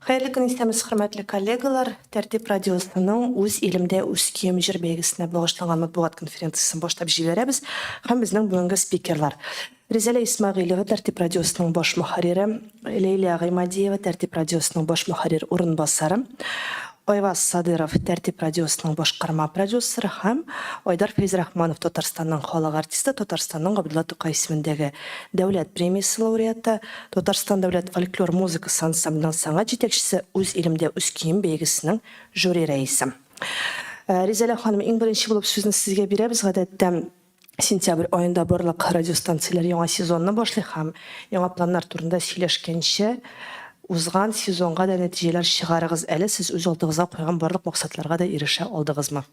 Хәерле көн, исәнмесез, хөрмәтле коллегалар! Тәртип радиосының Үз илемдә үз көем җыр бәйгесенә багышланган матбугат конференциясен башлап җибәрәбез һәм безнең бүгенге спикерлар: Ризәлә Исмәгыйлева, Тәртип радиосының баш мөхәррире, Ләйлә Гыймадиева, Тәртип радиосының баш мөхәррир урынбасары, Айваз Садыров, Тәртип радиосының башкарма продюсеры һәм Айдар Фәйзрахманов, Татарстанның халык артисты, Татарстанның Габдулла Тукай исемендәге Дәүләт премиясе лауреаты, Татарстан дәүләт фольклор музыкасы ансамбленең сәнгать җитәкчесе, Үз илемдә үз көем бәйгесенең жюри рәисе. Ризәлә ханым, иң беренче булып сүзне сезгә бирәбез. Гадәттә, сентябрь аенда барлык радиостанцияләр яңа сезонны башлый һәм яңа планнар турында сөйләшкәнче, узган сезонга да нәтиҗәләр чыгарыгыз әле, сез үз алдыгызга куйган барлык максатларга да ирешә алдыгызмы?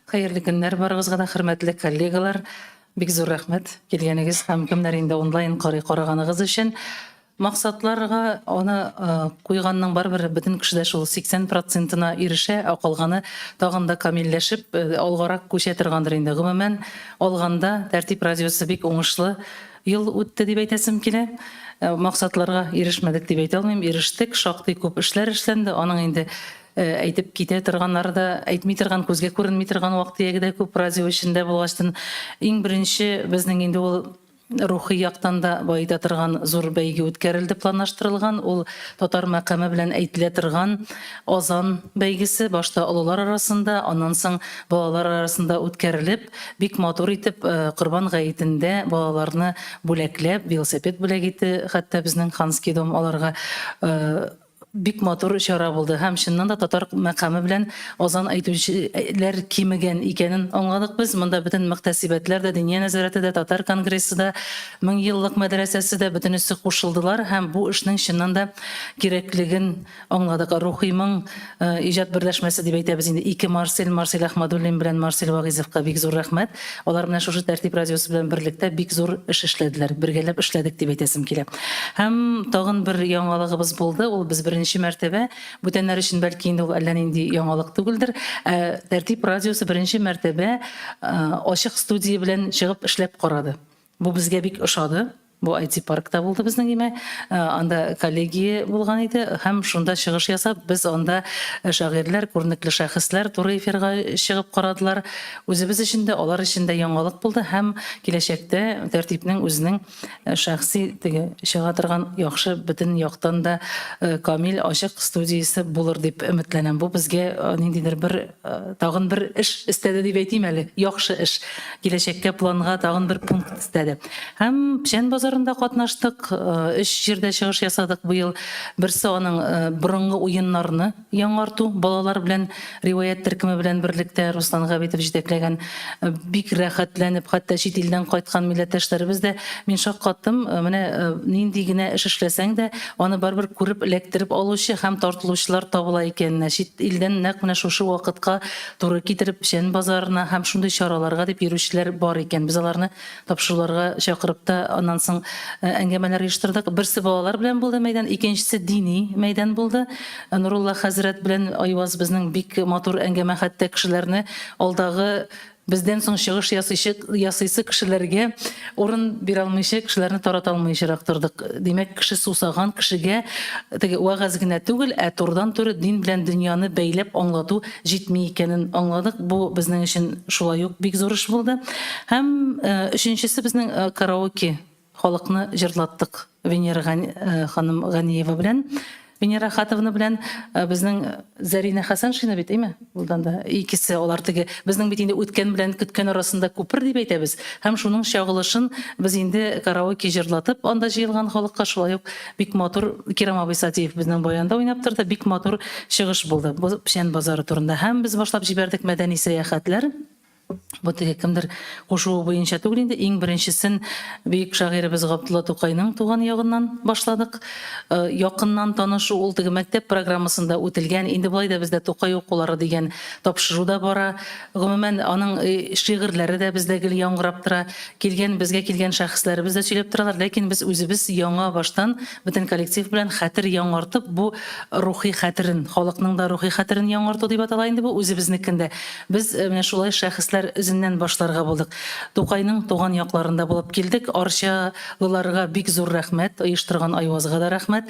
Хәерле көннәр барыгызга да, хөрмәтле коллегалар. Бик зур рәхмәт килгәнегез һәм кемнәр инде онлайн карый караганыгыз өчен. Максатларга аны куйганның барыбер бөтен кеше дә шул 80 процентына ирешә, ә калганы тагын да камилләшеп, алгарак күчә торгандыр инде. Гомумән алганда, Тәртип радиосы бик уңышлы ел үтте дип әйтәсем килә. Максатларга ирешмәдек дип әйтә алмыйм, ирештек, шактый күп эшләр эшләнде. Аның инде әйтеп китә торганнары да, әйтми торган, күзгә күренми торган вак-төяге дә күп радио эчендә булгачтын. Иң беренче безнең инде ул Рухи яктан да баета торган зур бәйге үткәрелде планлаштырылган. Ул татар мәкаме белән әйтелә торган азан бәйгесе башта олылар арасында, аннан соң балалар арасында үткәрелеп, бик матур итеп Корбан гаетендә балаларны бүләкләп, велосипед бүләк итте хәтта безнең Ханский дом аларга. Бик матур чара булды һәм чыннан да татар мәкаме белән азан әйтүчеләр кимегән икәнен аңладык без. Монда бөтен мөхтәсибәтләр дә, Диния нәзарәте дә, татар конгрессы да, меңьеллык мәдрәсәсе дә бөтенесе кушылдылар һәм бу эшнең чыннан да кирәклеген аңладык. Рухи моң иҗат берләшмәсе дип әйтәбез инде. Ике Марсель, Марсель Әхмәдуллин белән Марсель Вагыйзовка бик зур рәхмәт. Алар менә шушы Тәртип радиосы белән берлектә бик зур эш эшләделәр. Бергәләп эшләдек дип әйтәсем килә. Һәм тагын бер яңалыгыбыз булды. Ул без беренче мәртәбә, бүтәннәр өчен бәлки инде ул әллә нинди яңалык түгелдер, ә Тәртип радиосы беренче мәртәбә ачык студия белән чыгып эшләп карады. Бу безгә бик ошады. Бу IT-паркта булды безнең име. Анда коллегия булган иде һәм шунда чыгыш ясап, без анда шагыйрьләр, күренекле шәхесләр туры эфирга чыгып карадылар. Үзебез өчен дә, алар өчен дә яңалык булды һәм киләчәктә Тәртипнең үзенең шәхси теге чыга торган яхшы бөтен яктан да камил ачык студиясе булыр дип өметләнәм. Бу безгә ниндидер бер тагын бер эш өстәде дип әйтим әле. Яхшы эш. Киләчәккә планга тагын бер пункт өстәде. Һәм Печән базарында катнаштык. Өч җирдә чыгыш ясадык быел. Берсе аның борынгы уеннарны яңарту, балалар белән Риваять төркеме белән берлектә Руслан Габитов җитәкләгән бик рәхәтләнеп, хәтта чит илдән кайткан милләттәшләребез дә, мин шаккаттым, менә нинди генә эш эшләсәң дә, аны барыбер күреп, эләктереп алучы һәм тартылучылар табыла икәненә. Чит илдән нәкъ менә шушы вакытка туры китереп, Печән базарына һәм шундый чараларга дип йөрүчеләр бар икән. Без аларны Тапшыруларга чакырып та, аннан соң әңгәмәләр оештырдык. Берсе балалар белән булды мәйдан, икенчесе дини мәйдан булды. Нурулла хәзрәт белән Айваз безнең бик матур әңгәмә, хәтта кешеләрне алдагы бездән соң чыгыш ясыйчы, ясыйсы кешеләргә урын бирә алмыйча, кешеләрне тарата алмыйчарак тордык. Димәк, кеше сусаган кешегә теге вәгазь генә түгел, ә турыдан-туры дин белән дөньяны бәйләп аңлату җитми икәнен аңладык. Бу безнең өчен шулай ук бик зур эш булды. Һәм өченчесе безнең караоке халыкны җырлаттык Венера ханым Ганиева белән. Венера Хатовна белән безнең Зәринә Хәсәншина бит, әйме? Булдан да икесе алар теге безнең бит инде үткән белән көткән арасында күпер дип әйтәбез. Һәм шуның чагылышын без инде караоке җырлатып, анда җыелган халыкка шулай ук Бик матур, Кирам абый Сатиев безнең баянда уйнап торды, бик матур чыгыш булды. Бу Печән базары турында. Һәм без башлап җибәрдек мәдәни сәяхәтләр. Бу теге кемдер кушуы буенча түгел инде, иң беренчесен бөек шагыйребез Габдулла Тукайның туган ягыннан башладык. Якыннан танышу ул теге мәктәп программасында үтелгән. Инде болай да бездә Тукай укулары дигән тапшыру да бара. Гомумән, аның шигырьләре дә бездә гел яңгырап тора. Килгән, безгә килгән шәхесләребез дә сөйләп торалар, ләкин без үзебез яңа баштан бөтен коллектив белән хәтер яңартып, бу рухи хәтерен, халыкның да рухи хәтерен яңарту дип атала инде бу, үзебезнекен дә. Без менә шулай шәхесләр эзеннән башларга булдык. Тукайның туган якларында булып килдек. Арчалыларга бик зур рәхмәт, оештырган Айвазга да рәхмәт.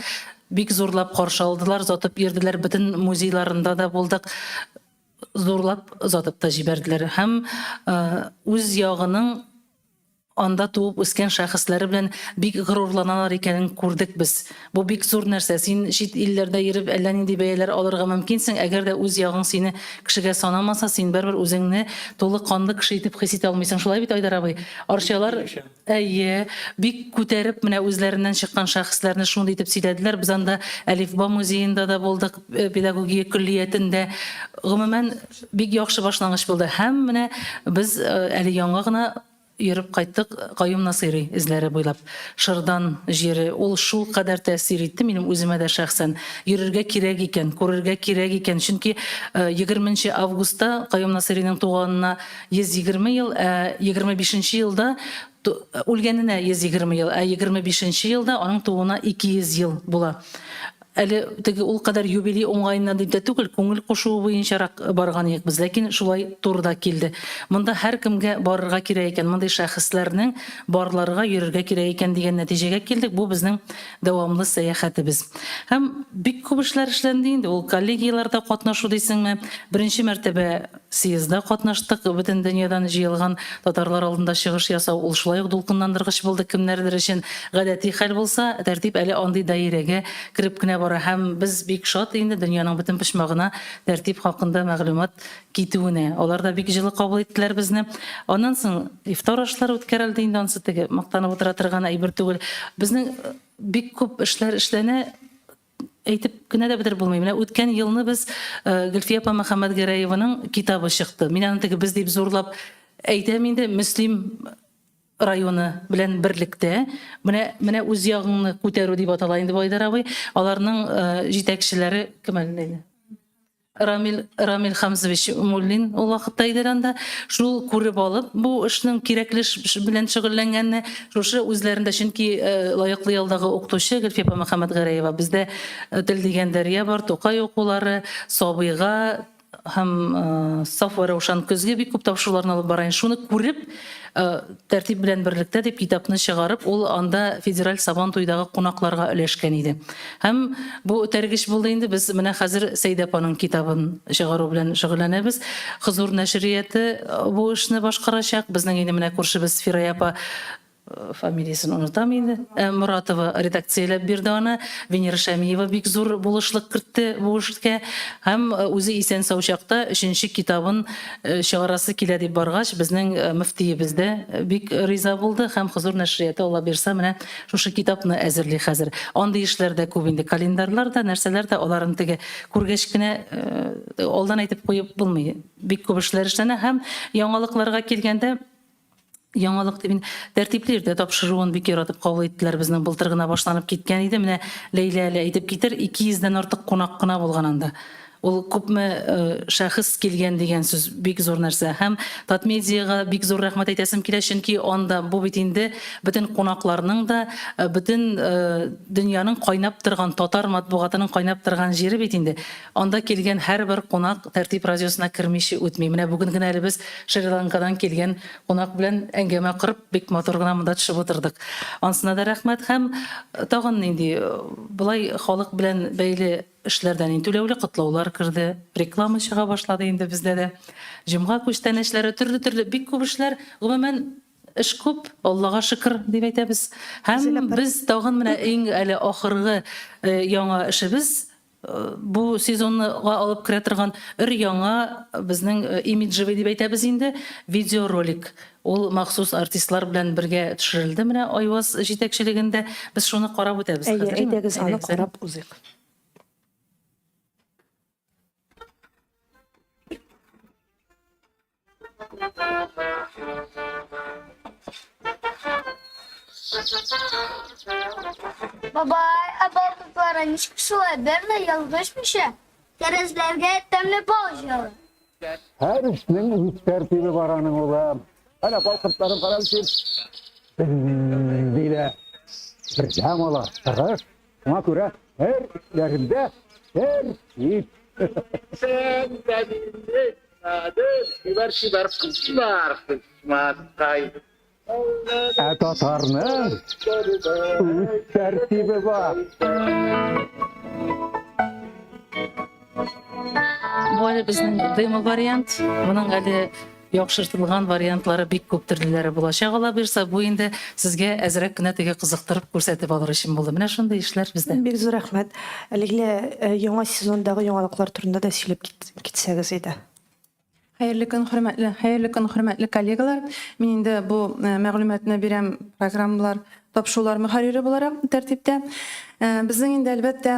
Бик зурлап каршы алдылар, озатып йөрделәр, бөтен музейларында да булдык. Зурлап озатып та җибәрделәр. Һәм үз ягының анда туып үскән шәхесләре белән бик горурланалар икәнен күрдек без. Бу бик зур нәрсә. Син чит илләрдә йөреп әллә нинди бәяләр алырга мөмкинсең, әгәр дә үз ягың сине кешегә санамаса, син барыбер үзеңне тулы канлы кеше итеп хис итә алмыйсың. Шулай бит, Айдар абый? Арчалар, әйе, бик күтәреп менә үзләреннән чыккан шәхесләрне шундый итеп сөйләделәр. Без анда Әлифба музеенда да булдык, педагогия көллиятендә. Гомумән, бик яхшы башлангыч булды. Һәм менә без әле яңа гына Йөреп кайттык Каюм Насыйри эзләре буйлап. Шырдан җире, ул шулкадәр тәэсир итте минем үземә дә шәхсән. Йөрергә кирәк икән, күрергә кирәк икән, чөнки егерменче августта Каюм Насыйриның туганына 120 ел, ә 25 нче елда үлгәненә 120 ел, ә 25 нче елда аның тууына 200 ел була. Әле теге ул кадәр юбилей уңаеннан дип тә түгел, күңел кушуы буенчарак барган идек без, ләкин шулай туры да килде. Монда һәркемгә барырга кирәк икән, мондый шәхесләрнең барларга, йөрергә кирәк икән дигән нәтиҗәгә килдек. Бу безнең дәвамлы сәяхәтебез. Һәм бик күп эшләр эшләнде инде, ул коллегияләрдә катнашу дисеңме, беренче мәртәбә Съездда катнаштык, бөтен дөньядан җыелган татарлар алдында чыгыш ясау ул шулай ук дулкынландыргыч булды, кемнәрдер өчен гадәти хәл булса, Тәртип әле андый даирәгә кереп кенә бара һәм без бик шат инде дөньяның бөтен почмагына Тәртип хакында мәгълүмат китүенә. Алар да бик җылы кабул иттеләр безне. Аннан соң ифтар ашлары үткәрелде инде, ансы теге мактанып утыра торган әйбер түгел. Безнең бик күп эшләр эшләнә. Әйтеп кенә дә бетереп булмый. Менә үткән елны без э, Гөлфия апа Мөхәммәтгәрәеваның китабы чыкты. Мин аны теге без дип зурлап әйтәм инде, Мөслим районы белән берлектә. Менә менә үз ягыңны күтәрү дип атала инде бу Айдар абый. Аларның э, җитәкчеләре кем әле инде? Рамил, Рамил Хамзович Муллин ул вакытта иде анда. Шул күреп алып, бу эшнең кирәкле эш белән шөгыльләнгәнне, шушы үзләрендә, чөнки э, лаеклы ялдагы укытучы Гөлфия апа Мөхәммәтгәрәева бездә э, Тел дигән дәрья бар, Тукай укулары, Сабыйга һәм э, Саф вә Раушан көзге бик күп тапшыруларны алып бара. Шуны күреп, Тәртип белән берлектә дип китапны чыгарып, ул анда федераль Сабан туйдагы кунакларга өләшкән иде. Һәм бу этәргеч булды инде. Без менә хәзер Сәйдә апаның китабын чыгару белән шөгыльләнәбез. Хозур нәшрияты бу эшне башкарачак. Безнең инде менә күршебез Фирая апа фамилиясен онытам инде. Моратова редакцияләп бирде аны. Венера Шәмиева бик зур булышлык кертте бу эшкә. Һәм үзе исән-сау чакта өченче китабын чыгарасы килә дип баргач, безнең мөфтиебез дә бик риза булды һәм Хозур нәшрияты Алла бирса менә шушы китапны әзерли хәзер. Андый эшләр дә күп инде, календарьлар да, нәрсәләр дә, аларын теге күргәч кенә алдан әйтеп куеп булмый. Бик күп эшләр эшләнә һәм яңалыкларга килгәндә, Яңалык дип инде тәртипле иртә тапшыруын бик яратып кабул иттеләр безнең былтыр гына башланып киткән иде. Менә Ләйлә әле әйтеп китер, 200 дән артык кунак кына булган анда. Ул күпме э, шәхес килгән дигән сүз бик зур нәрсә. Һәм Татмедиага бик зур рәхмәт әйтәсем килә, чөнки анда бу бит инде бөтен кунакларның да, э, бөтен э, дөньяның кайнап торган, татар матбугатының кайнап торган җире бит инде. Анда килгән һәрбер кунак Тәртип радиосына кермичә үтми. Менә бүген генә әле без Шри-Ланкадан килгән кунак белән әңгәмә корып, бик матур гына монда төшеп утырдык. Анысына да рәхмәт. Һәм тагын нинди, болай халык белән бәйле эшләрдән инде түләүле котлаулар керде, реклама чыга башлады инде бездә дә. Җомга күчтәнәчләре, төрле-төрле бик күп эшләр. Гомумән, эш күп, Аллага шөкер, дип әйтәбез. Һәм без тагын менә иң әле ахыргы яңа эшебез, Бу сезонга алып керә торган өр-яңа безнең имиджевый дип әйтәбез инде, видеоролик. Ул махсус артистлар белән бергә төшерелде менә Айваз җитәкчелегендә. Без шуны карап үтәбез хәзер. Әйе, әйдәгез аны карап узыйк. Бабай, ә балкыклары ничек шулай бер дә ялгышмыйча тәрәзләргә тәмле бал җыялар? Һәр эшнең үз тәртибе бар аның, улым. Әнә бал кортларын карап син. Дилә. Бердәм алар, тырыш. Шуңа күрә һәр эшләрендә тәртип. Сән дә мине чибәр-чибәр кызлар кысмаскай. Ә татарның үз тәртибе бар. Бу әле безнең демо вариант. Моның әле яхшыртылган вариантлары бик күп төрлеләре булачак ала бирса, бу инде сезгә әзрәк кенә теге кызыктырып күрсәтеп алыр өчен булды. Менә шундый эшләр бездә. Бик зур рәхмәт. Әлеге э, яңа сезондагы яңалыклар турында да сөйләп китсәгез иде. Хәерле көн, хөрмәтле, хәерле көн, хөрмәтле коллегалар. Мин инде бу э, мәгълүматны бирәм программалар тапшырулар мөхәррире буларак тәртиптә. Э, безнең инде әлбәттә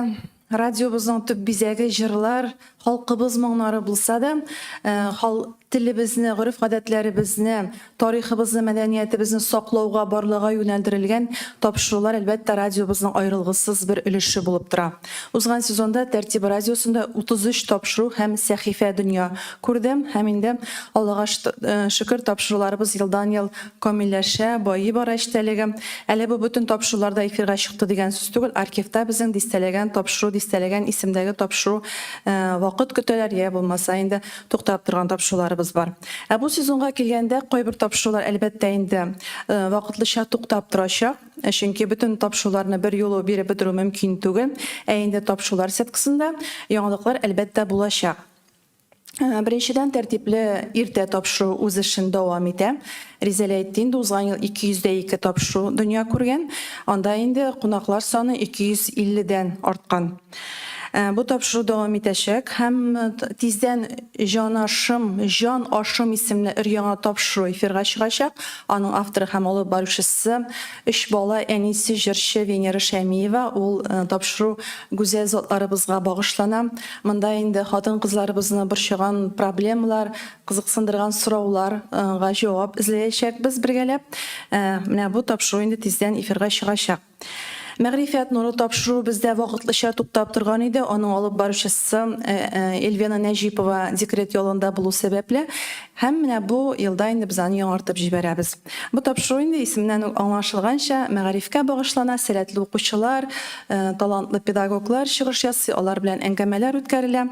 радиобызның төп бизәге җырлар, халкыбыз моңнары булса да, э, хал телебезне, гореф-гадәтләребезне, тарихыбызны, мәдәниятебезне саклауга, барлауга юнәлдерелгән тапшырулар, әлбәттә, радиобызның аерылгысыз бер өлеше булып тора. Узган сезонда Тәртип радиосында 33 тапшыру һәм сәхифә дөнья күрде һәм инде, Аллага шөкер, тапшыруларыбыз елдан-ел камилләшә, байый бара эчтәлеге. Әле бу бөтен тапшырулар да эфирга чыкты дигән сүз түгел, архивта безнең дистәләгән тапшыру, дистәләгән исемдәге тапшыру вакыт көтәләр, йә булмаса инде туктап торган тапшыруларыбыз бар. Ә бу сезонга килгәндә, кайбер тапшырулар, әлбәттә инде, вакытлыча туктап торачак, чөнки бөтен тапшыруларны бер юлы биреп бетерү мөмкин түгел. Ә инде тапшырулар сеткасында яңалыклар, әлбәттә, булачак. Беренчедән, тәртипле иртә тапшыру үз эшен дәвам итә. Ризәлә әйтте инде, узган ел 202 тапшыру дөнья күргән. Анда инде кунаклар саны 250 дән арткан. Бу тапшыру дәвам итәчәк һәм тиздән Җанашым, Җан ашым исемле өр-яңа тапшыру эфирга чыгачак. Аның авторы һәм алып баручысы, өч бала әнисе, җырчы Венера Шәймиева. Ул тапшыру гүзәл затларыбызга багышлана. Монда инде хатын-кызларыбызны борчыган проблемалар, кызыксындырган сорауларга җавап эзләячәкбез бергәләп. Менә бу тапшыру инде тиздән эфирга чыгачак. Мәгърифәт нуры тапшыруы бездә вакытлыча туктап торган иде. Аның алып баручысы Эльвина Нәҗипова декрет ялында булу сәбәпле. Һәм менә бу елда инде без аны яңартып җибәрәбез. Бу тапшыру инде исеменнән үк аңлашылганча, мәгарифкә багышлана, сәләтле укучылар, талантлы педагоглар чыгыш ясый, алар белән әңгәмәләр үткәрелә.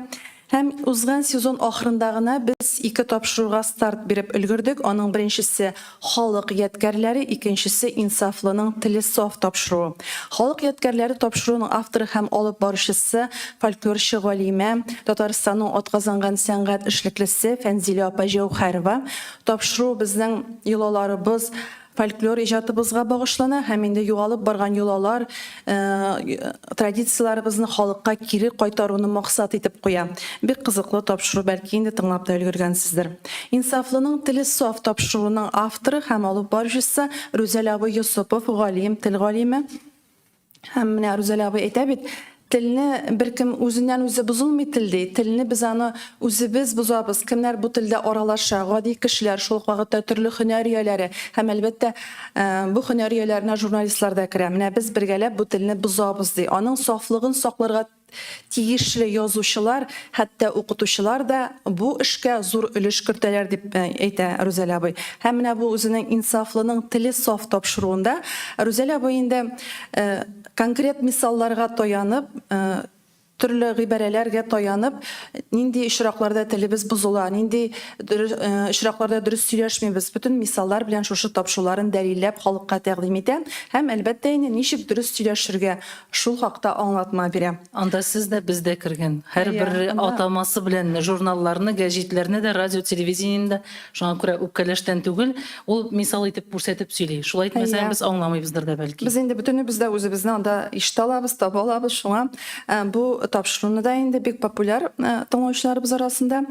Һәм узган сезон ахырында гына без ике тапшыруга старт биреп өлгердек. Аның беренчесе, Халык ядкәрләре, икенчесе, Инсафлының теле саф тапшыруы. Халык ядкәрләре тапшыруының авторы һәм алып баручысы, фольклорчы галимә, Татарстанның атказанган сәнгать эшлеклесе Фәнзилә апа Җәүһәрова. Тапшыру безнең йолаларыбыз, фольклор иҗатыбызга багышлана һәм инде югалып барган йолалар, традицияләребезне халыкка кире кайтаруны максат итеп куя. Бик кызыклы тапшыру, бәлки инде тыңлап та өлгергәнсездер. Инсафлының теле саф тапшыруының авторы һәм алып баручысы Рүзәл абый Йосыпов, галим, тел галиме. Һәм менә Рүзәл абый әйтә бит, телне беркем үзеннән-үзе бозылмый тел ди. Телне без аны үзебез бозабыз. Кемнәр бу телдә аралаша? Гади кешеләр, шул ук вакытта төрле һөнәр ияләре һәм, әлбәттә, бу һөнәр ияләренә журналистлар да керә. Менә без бергәләп бу телне бозабыз ди. Аның сафлыгын сакларга Тиешле язучылар, хәтта укытучылар да бу эшкә зур өлеш кертәләр, дип әйтә Рүзәл абый. Һәм менә бу үзенең Инсафлының теле саф тапшыруында Рүзәл абый инде конкрет мисалларга таянып, төрле гыйбарәләргә таянып, нинди очракларда телебез бозыла, нинди очракларда дөрес сөйләшмибез, бөтен мисаллар белән шушы тапшыруларын дәлилләп халыкка тәкъдим итә. Һәм, әлбәттә инде, ничек дөрес сөйләшергә, Шул хакта аңлатма бирә. Анда сез дә, без дә кергән. Һәрбер атамасы белән журналларны, гәҗитләрне дә, радио, телевидениене дә. Шуңа күрә үпкәләштән түгел, ул мисал итеп күрсәтеп сөйли. Шулай итмәсәң, без аңламыйбыздыр да бәлки. Без инде бөтенебез дә үзебезне анда ишетә алабыз, таба алабыз. Шуңа бу тапшыруны да инде бик популяр тыңлаучыларыбыз арасында.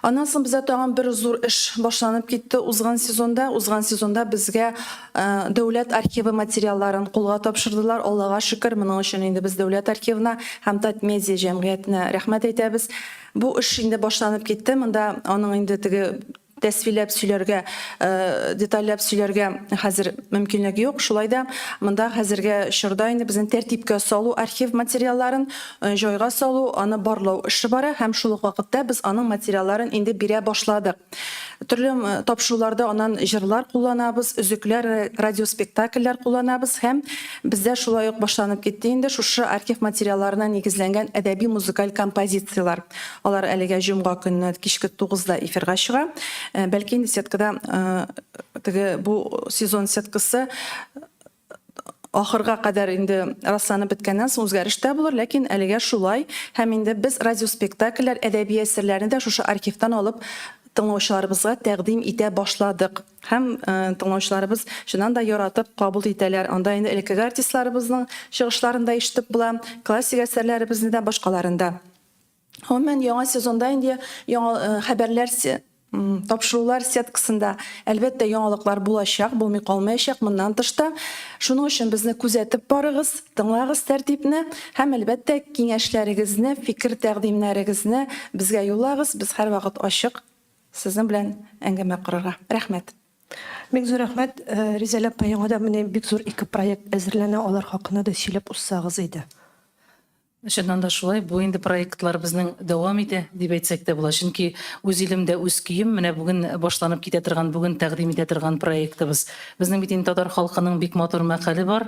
Аннан соң бездә тагын бер зур эш башланып китте узган сезонда. Узган сезонда безгә Дәүләт архивы материалларын кулга тапшырдылар. Аллага шөкер, моның өчен инде без Дәүләт архивына һәм Татмедиа җәмгыятенә рәхмәт әйтәбез. Бу эш инде башланып китте. Монда аның инде теге тәсвиләп сөйләргә, детальләп сөйләргә хәзер мөмкинлек юк. Шулай да монда хәзерге чорда инде безнең тәртипкә салу архив материалларын җайга салу, аны барлау эше бара һәм шул ук вакытта без аның материалларын инде бирә башладык. Төрле тапшыруларда аннан җырлар кулланабыз, өзекләр, радиоспектакльләр кулланабыз һәм бездә шулай ук башланып китте инде шушы архив материалларына нигезләнгән әдәби-музыкаль композицияләр. Алар әлегә җомга көнне кичке тугызда эфирга чыга. Бәлки инде сеткада теге бу сезон сеткасы ахырга кадәр инде расланып беткәннән соң үзгәреш тә булыр, ләкин әлегә шулай. Һәм инде без радиоспектакльләр, әдәби әсәрләрне дә шушы архивтан алып тыңлаучыларыбызга тәкъдим итә башладык. Һәм тыңлаучыларыбыз чыннан да яратып кабул итәләр. Анда инде элеккеге артистларыбызның чыгышларын да ишетеп була, классик әсәрләребезне дә, башкаларын да. Гомумән, яңа сезонда инде яңа хәбәрләр тапшырулар сеткасында, әлбәттә, яңалыклар булачак, булмый калмаячак. Моннан тыш та, шуның өчен безне күзәтеп барыгыз, тыңлагыз тәртипне һәм, әлбәттә, киңәшләрегезне, фикер-тәкъдимнәрегезне безгә юллагыз. Без һәрвакыт ачык сезнең белән әңгәмә корырга. Рәхмәт. Бик зур рәхмәт, Ризәлә апа, яңадан менә бик зур ике проект әзерләнә, алар хакында да сөйләп узсагыз иде. Чыннан да шулай, бу инде проектлар безнең дәвам итә, дип әйтсәк тә була. Чөнки Үз илемдә үз көем менә бүген башланып китә торган, бүген тәкъдим итә торган проектыбыз. Безнең бит инде татар халкының бик матур мәкале бар.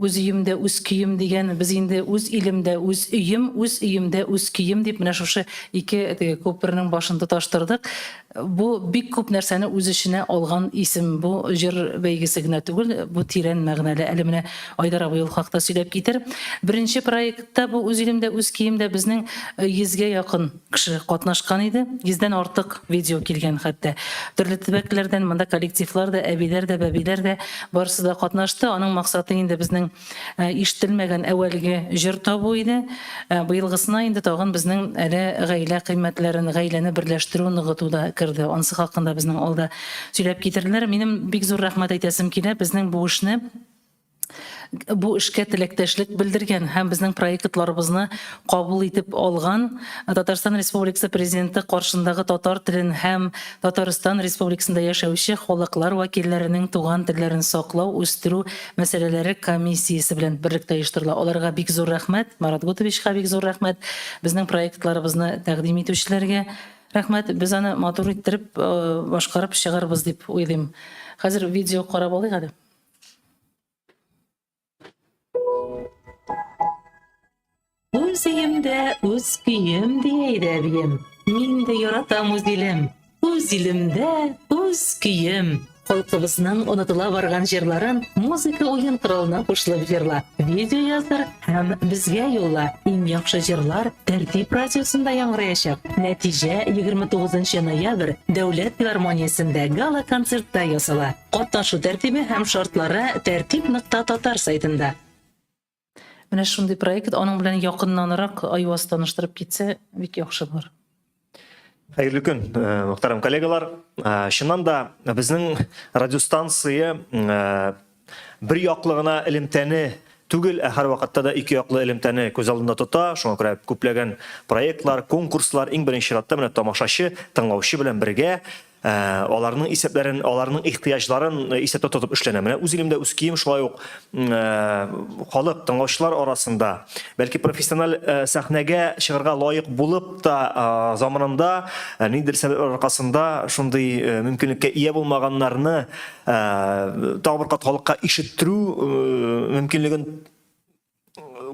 Үз өемдә үз көем дигән. Без инде үз илемдә үз өем, үз өемдә үз көем дип менә шушы ике теге күпернең башын тоташтырдык. Бу бик күп нәрсәне үз эченә алган исем. Бу җыр бәйгесе генә түгел, бу тирән мәгънәле. Әле менә Айдар абый ул хакта сөйләп китер. Беренче проектта бу Үз илемдә, үз киемдә безнең йөзгә якын кеше катнашкан иде. Йөздән артык видео килгән хәтта. Төрле төбәкләрдән монда коллективлар да, әбиләр дә, бәбиләр дә барысы да катнашты. Аның максаты инде безнең Ишетелмәгән әүвәлге җыр табу иде. Быелгысына инде тагын безнең әле гаилә кыйммәтләрен, гаиләне берләштерү, ныгыту да керде. Анысы хакында безнең алда сөйләп китерделәр. Минем бик зур рәхмәт әйтәсем килә, безнең бу эшне бу эшкә теләктәшлек белдергән һәм безнең проектларыбызны кабул итеп алган Татарстан Республикасы Президенты каршындагы татар телен һәм Татарстан Республикасында яшәүче халыклар вәкилләренең туган телләрен саклау, үстерү мәсьәләләре комиссиясе белән берлектә оештырыла. Аларга бик зур рәхмәт, Марат Гутовичка бик зур рәхмәт, безнең проектларыбызны тәкъдим итүчеләргә рәхмәт. Без аны матур иттереп башкарып чыгарбыз дип уйлыйм. Хәзер видео карап алыйк әле. Үз өемдә үз көем дия иде әбием. Мин дә яратам үз илем. Үз илемдә үз көем. Халкыбызның онытыла барган җырларын музыка уен коралына кушылып җырла. Видео яздыр һәм безгә юлла. Иң яхшы җырлар Тәртип радиосында яңгыраячак. Нәтиҗә 29 ноябрь Дәүләт филармониясендә гала-концертта ясала. Катнашу тәртибе һәм шартлары Тәртип нокта татар сайтында. Менә шундый проект, аның белән якыннанрак Айваз таныштырып китсә, бик яхшы булыр. Хәерле көн, э, мөхтәрәм коллегалар. Э, чыннан да безнең радиостанция э, бер яклы гына элемтәне түгел, ә һәрвакытта да ике яклы элемтәне күз алдында тота. Шуңа күрә күпләгән проектлар, конкурслар иң беренче чиратта менә тамашачы, тыңлаучы белән бергә Э, аларның исәпләрен, аларның ихтыяҗларын э, исәптә тотып эшләнә. Менә үз илемдә үз кием шулай ук э, халык тыңлаучылар арасында, бәлки профессиональ сәхнәгә чыгарга лаек булып та заманында ниндидер сәбәпләр аркасында шундый мөмкинлеккә ия булмаганнарны тагы бер кат халыкка ишеттерү мөмкинлеген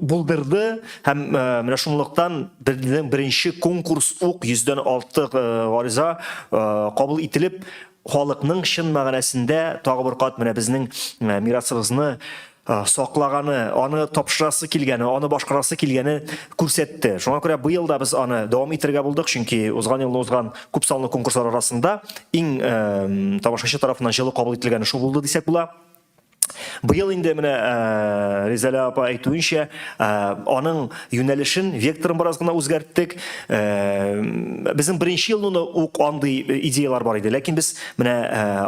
булдырды һәм э, менә шунлыктан безнең беренче конкурс ук йөздән артык э, гариза э, кабул ителеп халыкның чын мәгънәсендә тагы бер кат менә безнең мирасыбызны саклаганы, аны тапшырасы килгәне, аны башкарасы килгәне күрсәтте. Шуңа күрә быел да без аны дәвам итәргә булдык, чөнки узган елны узган күп санлы конкурслар арасында иң тамашачы тарафыннан җылы кабул ителгәне шул булды дисәк була. Быел инде менә э, Ризәлә апа әйтүенчә, э, аның юнәлешен, векторын бераз гына үзгәрттек. Э, безнең беренче елны ук андый идеялар бар иде, ләкин без менә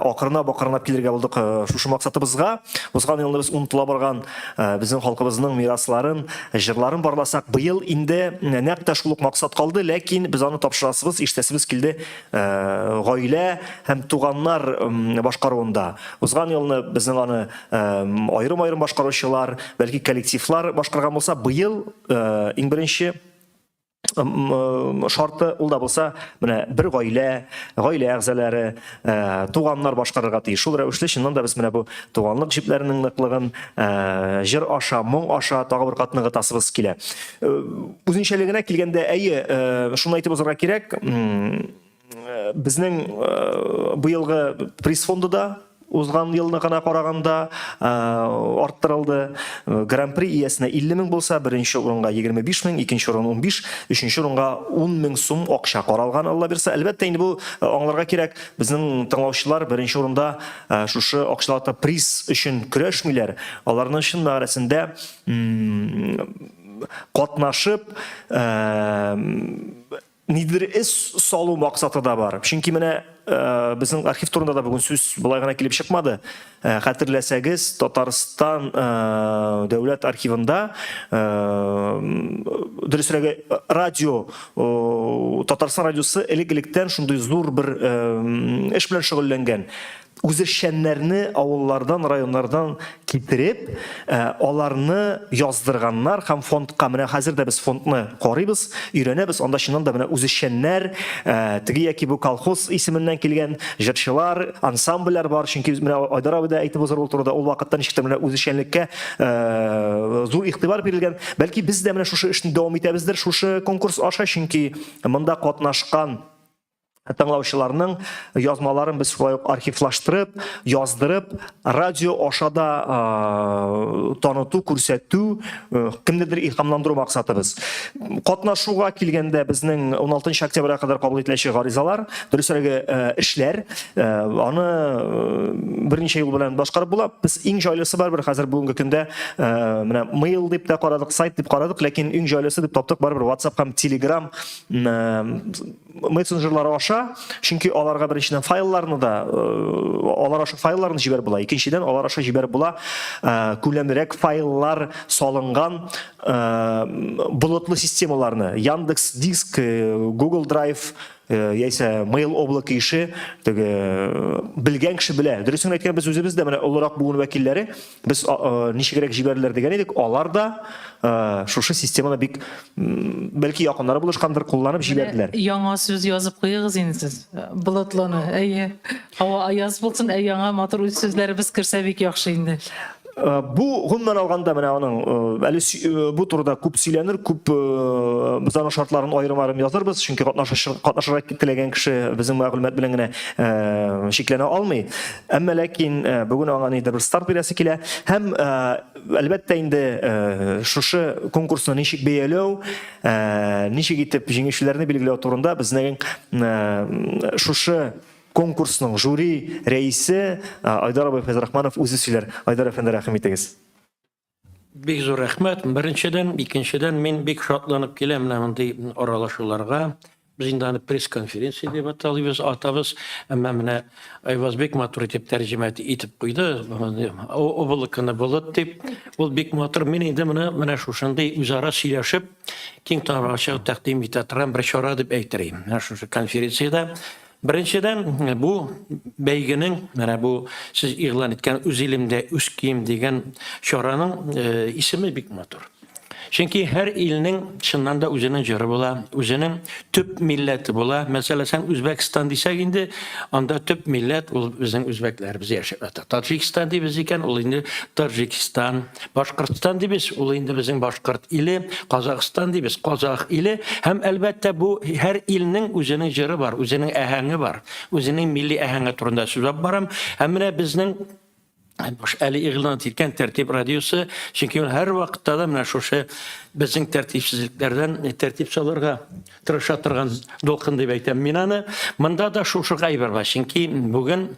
акрынлап акрынлап килергә булдык шушы максатыбызга. Узган елны без онытыла барган безнең халкыбызның мирасларын, җырларын барласак, быел инде нәкъ тә шул ук максат калды, ләкин без аны тапшырасыбыз, ишетәсебез килде гаилә һәм туганнар башкаруында. Узган елны безнең аны аерым-аерым башкаручылар, бәлки коллективлар башкарган булса, быел иң беренче шарты ул да булса менә бер гаилә, гаилә әгъзалары, туганнар башкарырга тиеш. Шул рәвешле чыннан да без менә бу туганлык җепләренең ныклыгын җыр аша, моң аша тагы бер кат ныгытасыбыз килә. Үзенчәлегенә килгәндә, әйе, шуны әйтеп узарга кирәк, Безнең быелгы приз фонды да узган елны гына караганда арттырылды. Гран-при иясенә 50 мең булса, беренче урынга 25 мең, икенче урын 15, өченче урынга 10 мең сум акча каралган, Алла бирса. Әлбәттә, инде бу аңларга кирәк, безнең тыңлаучылар беренче урында шушы акчалата приз өчен көрәшмиләр. Аларның чын мәгънәсендә катнашып, Нидер эз салу максаты да бар. Чөнки менә э, безнең архив турында да бүген сүз болай гына килеп чыкмады. Э, хәтерләсәгез, Татарстан э, дәүләт архивында э, дөресрәге радио э, Татарстан радиосы элек-электән шундый зур бер э, эш белән шөгыльләнгән. Үзешчәннәрне авыллардан, районнардан китереп, аларны яздырганнар һәм фондка, менә хәзер дә без фондны карыйбыз, өйрәнәбез, анда чыннан да менә үзешчәннәр, теге яки бу колхоз исеменнән килгән җырчылар, ансамбльләр бар, чөнки менә Айдар абый да әйтеп узыр ул турыда, ул вакытта ничектер менә үзешчәнлеккә зур игътибар бирелгән. Бәлки без дә менә шушы эшне дәвам итәбездер, шушы конкурс аша, чөнки монда катнашкан Тыңлаучыларның язмаларын без шулай ук архивлаштырып, яздырып, радио аша да таныту, күрсәтү, кемнедер илһамландыру максатыбыз. Катнашуга килгәндә безнең 16 октябрьгә кадәр кабул ителәчәк гаризалар, дөресрәге эшләр, аны берничә юл белән башкарып була. Без иң җайлысы барыбер хәзер бүгенге көндә менә mail дип тә карадык, сайт дип карадык, ләкин иң җайлысы дип таптык барыбер WhatsApp һәм Telegram мессенджерлары аша, чөнки аларга беренчедән файлларны да, э, алар аша файлларны җибәреп була. Икенчедән, алар аша җибәреп була э, күләмлерәк файллар салынган э, болытлы системаларны. Яндекс Диск, Google Drive, яисә Mail облако ише теге белгән кеше белә. Дөресен әйткән без үзебез дә менә олырак буын вәкилләре Без ничегрәк җибәрделәр дигән идек, алар да шушы системаны бик бәлки якыннары булышкандыр, кулланып җибәрделәр. Яңа сүз язып куегыз инде сез. Болытлыны. Әйе. Һава аяз булсын, ә яңа матур үз сүзләребез керсә бик яхшы инде. Бу гомумән алганда менә аның әле бу турыда күп сөйләнер, күп без аның шартларын аерым-аерым язырбыз, чөнки катнашырга теләгән кеше безнең мәгълүмат белән генә чикләнә алмый. Әмма ләкин э, бүген аңа нидер бер старт бирәсе килә. Һәм э, әлбәттә инде э, шушы конкурсны ничек бәяләү, ничек итеп җиңүчеләрне билгеләү турында безнең шушы конкурсның жюри рәисе Айдар абый Фәйзрахманов үзе сөйләр. Айдар әфәнде, рәхим итегез. Бик зур рәхмәт. Беренчедән, икенчедән, мин бик шатланып киләм менә мондый аралашуларга. Без инде аны пресс-конференция дип аталыйбыз, атабыз. Әмма менә Айваз бик матур итеп тәрҗемә итеп куйды. Облаканы болыт дип. Ул бик матур. Мин инде моны менә шушындый үзара сөйләшеп, киң таралачак тәкъдим итә торган бер чара дип әйтер идем. Менә шушы конференциядә Беренчедән, бу бәйгенең, менә бу сез игълан иткән Үз илемдә үз кием дигән чараның э, исеме бик матур. Чөнки һәр илнең чыннан да үзенең җыры була, үзенең төп милләте була. Мәсәлән, Үзбәкстан дисәк инде, анда төп милләт ул безнең үзбәкләребез яшәп ята. Таҗикстан дибез икән, ул инде Таҗикстан. Башкортстан дибез, ул инде безнең башкорт иле, Казахстан дибез, казах иле. Һәм әлбәттә бу һәр илнең үзенең җыры бар, үзенең әһәңе бар. Үзенең милли әһәңе турында сүз алып барам. Һәм менә безнең әле игълан иткән Тәртип радиосы, чөнки ул һәр вакытта да менә шушы безнең тәртипсезлекләрдән тәртип салырга тырыша торган дулкын дип әйтәм мин аны. Монда да шушы әйбер бар, чөнки бүген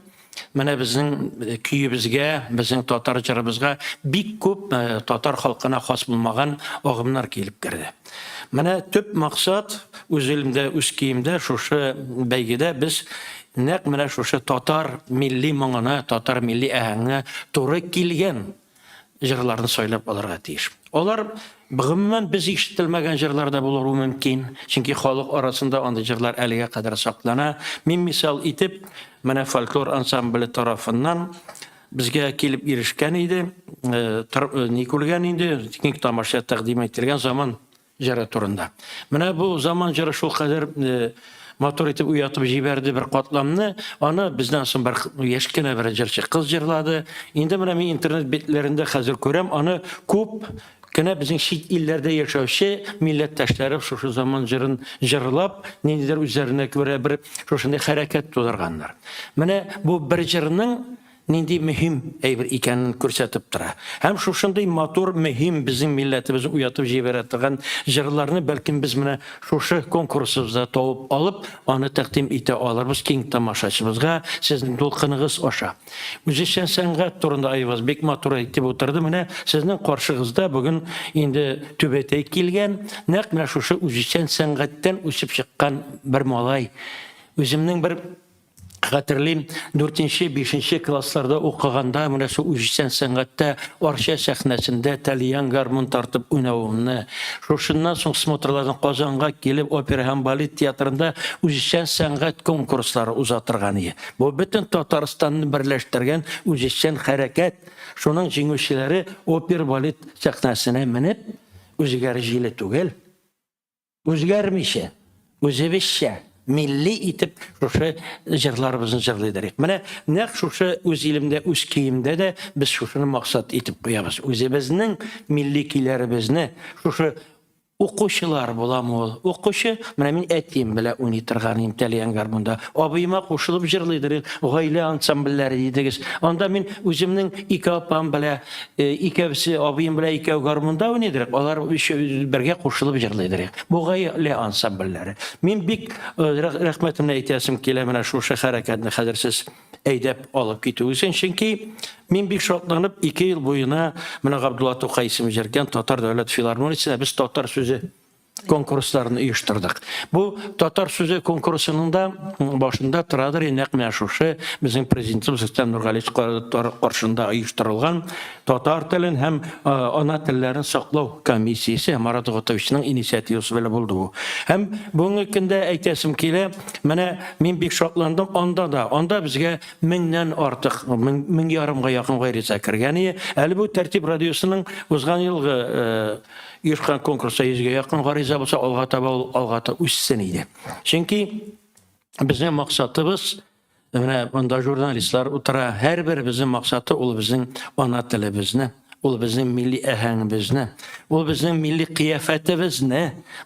Менә безнең э, көебезгә, безнең татар җырыбызга бик күп э, татар халкына хас булмаган агымнар килеп керде. Менә төп максат үз илемдә, үз киемдә шушы бәйгедә без нәкъ менә шушы татар милли моңына, татар милли әһәңенә туры килгән җырларны сайлап алырга тиеш. Алар гомумән без ишетелмәгән җырлар да булыру мөмкин, чөнки халык арасында андый җырлар әлегә кадәр саклана. Мин мисал итеп, менә фольклор ансамбле тарафыннан безгә килеп ирешкән иде, э, э, ни күргән инде, киң тамаша тәкъдим ителгән заман җыры турында. Менә бу заман җыры шул кадәр э, матур итеп уятып җибәрде бер катламны. Аны бездән соң бер яшь кенә бер җырчы кыз җырлады. Инде менә мин интернет битләрендә хәзер күрәм, аны күп кенә безнең чит илләрдә яшәүче милләттәшләребез шушы заман җырын җырлап, ниндидер үзләренә күрә бер шушындый хәрәкәт тудырганнар. Менә бу бер җырның нинди мөһим әйбер икәнен күрсәтеп тора. Һәм шушындый матур, мөһим, безнең милләтебезне уятып җибәрә торган җырларны бәлкем без менә шушы конкурсыбызда табып алып, аны тәкъдим итә алырбыз киң тамашачыбызга, сезнең дулкыныгыз аша. Үзешчән сәнгать турында Айваз бик матур әйтеп утырды. Менә сезнең каршыгызда бүген инде түбәтәй килгән, нәкъ менә шушы үзешчән сәнгатьтән үсеп чыккан бер малай. Үземнең бер Хәтерлим, дүртенче, бишенче классларда укыганда менә шул үзешчән сәнгатьтә Арча сәхнәсендә тальян гармун тартып уйнавымны, шушыннан соң смотрлардан Казанга килеп опера һәм балет театрында үзешчән сәнгать конкурслары уза торган иде. Бу бөтен Татарстанны берләштергән үзешчән хәрәкәт. Шуның җиңүчеләре опера-балет сәхнәсенә менеп, үзгәре җиле түгел, Үзгәрмичә, үзебезчә, милли итеп шушы җырларыбызны җырлыйдыр. Менә нәкъ шушы үз илемдә, үз көемдә дә без шушыны максат итеп куябыз. Үзебезнең милли көйләребезне шушы укучылар буламы ул? Укучы, менә мин әтием белән уйный торган идем тальян гармунда. Абыема кушылып җырлыйдыр, гаилә ансамбльләре дидегез. Анда мин үземнең ике апам белән Икәүсе абыем белән икәү гармунда уйныйдыр, алар өче бергә кушылып җырлыйдыр. Бу гаилә ансамбльләре. Мин бик рәхмәтемне әйтәсем килә менә шушы хәрәкәтне хәзер сез әйдәп алып китүегез өчен, чөнки мин бик шатланып 2 ел буена менә Габдулла Тукай исеме йөрткән Татар дәүләт филармониясендә без татар сүзе конкурсларын оештырдык. Бу татар сүзе конкурсының да башында торадыр нәкъ менә шушы безнең президентыбыз Рөстәм Нургалиевич каршында оештырылган татар телен һәм ана телләрен саклау комиссиясе Марат Готовичның инициативасы белән булды бу. Һәм бүгенге көндә әйтәсем килә, менә мин бик шатландым анда да. Анда безгә меңнән артык, мең ярымга якын гариза кергән иде. Әле бу Тәртип радиосының узган елгы Оешкан конкурста йөзгә якын гариза булса, алга таба ул алга таба үссен иде. Чөнки безнең максатыбыз менә монда журналистлар утыра, һәрберебезнең максаты ул безнең ана телебезне, ул безнең милли әһәңебезне, ул безнең милли кыяфәтебезне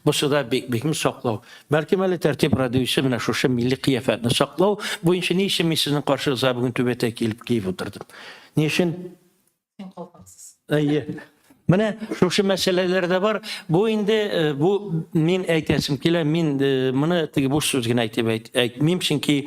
бусы да бик бик саклау. Бәлкем әле Тәртип радиосы менә шушы милли кыяфәтне саклау буенча ни өчен мин сезнең каршыгызга бүген түбәтәй килеп киеп утырдым? Ни өчен? Син калпаксыз. Әйе. Менә шушы мәсьәләләр дә бар. Бу инде э, бу мин әйтәсем килә, мин э, моны теге буш сүз генә әйтеп әйт, әйтмим, чөнки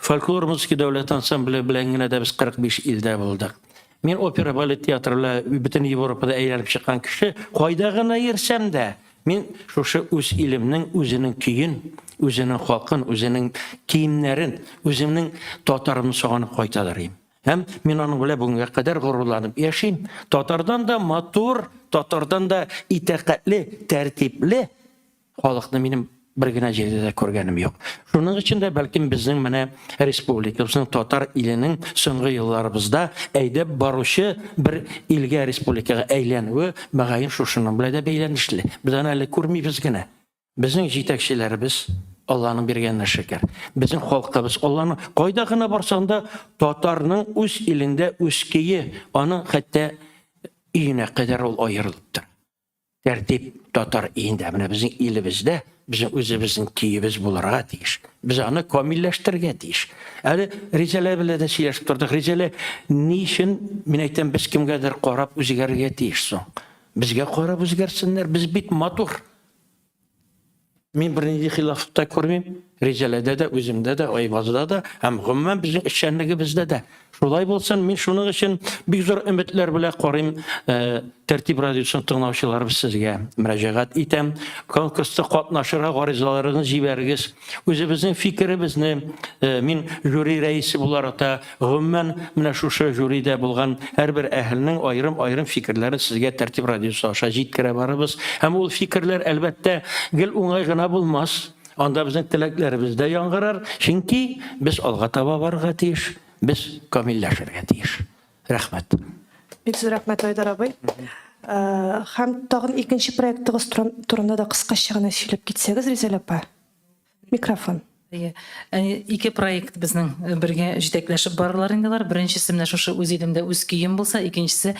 фольклор музыка дәүләт ансамбле белән генә дә без 45 илдә булдык. Мин опера балет театры белән бөтен Европада әйләнеп чыккан кеше, кайда гына йөрсәм дә, мин шушы үз илемнең үзенең көен, үзенең халкын, үзенең киемнәрен, үземнең татарымны сагынып кайтадыр идем. Һәм мин аның белән бүгенгә кадәр горурланып яшим. Татардан да матур, татардан да итәкатьле, тәртипле халыкны минем бер генә җирдә дә күргәнем юк. Шуның өчен дә бәлкем безнең менә республикабызның татар иленең соңгы елларыбызда әйдәп баручы бер илгә, республикага әйләнүе мөгаен шушының белән дә бәйләнешле. Без аны әле күрмибез генә. Безнең җитәкчеләребез Алланың биргәненә шөкер. Безнең халкыбыз Алланың кайда гына барсаң да татарның үз илендә үз көе, аның хәтта өенә кадәр ул аерылып тора. Тәртип татар өендә, менә безнең илебездә безнең үзебезнең көебез булырга тиеш. Без аны камилләштерергә тиеш. Әле Ризәлә белән дә сөйләшеп тордык. Ризәлә, ни өчен, мин әйтәм, без кемгәдер карап үзгәрергә тиеш соң? Безгә карап үзгәрсеннәр, без бит матур. Мин бернинди хилаф та күрмим. Ризәләдә дә, үземдә дә, Айбазда да һәм гомумән безнең эшчәнлегебездә дә. Шулай булсын, мин шуның өчен бик зур өметләр белән карыйм. Э, Тәртип радиосын тыңлаучыларыбыз сезгә мөрәҗәгать итәм. Конкурста катнашырга гаризаларыгызны җибәрегез. Үзебезнең фикеребезне э, мин жюри рәисе буларак та Гомумән, менә шушы жюрида булган һәрбер әһелнең аерым-аерым фикерләрен сезгә Тәртип радиосы аша җиткерә барырбыз. Һәм ул фикерләр, әлбәттә, гел уңай гына булмас. Анда безнең теләкләребез дә яңгырар, чөнки без алга таба барырга тиеш, без камилләшергә тиеш. Рәхмәт. Бик зур рәхмәт, Айдар абый. Һәм тагын икенче проектыгыз турында да кыскача гына сөйләп китсәгез, Ризәл апа. Микрофон. Әйе. Ике проект безнең бергә җитәкләшеп баралар инде алар. Беренчесе менә шушы үз илемдә үз көем булса, икенчесе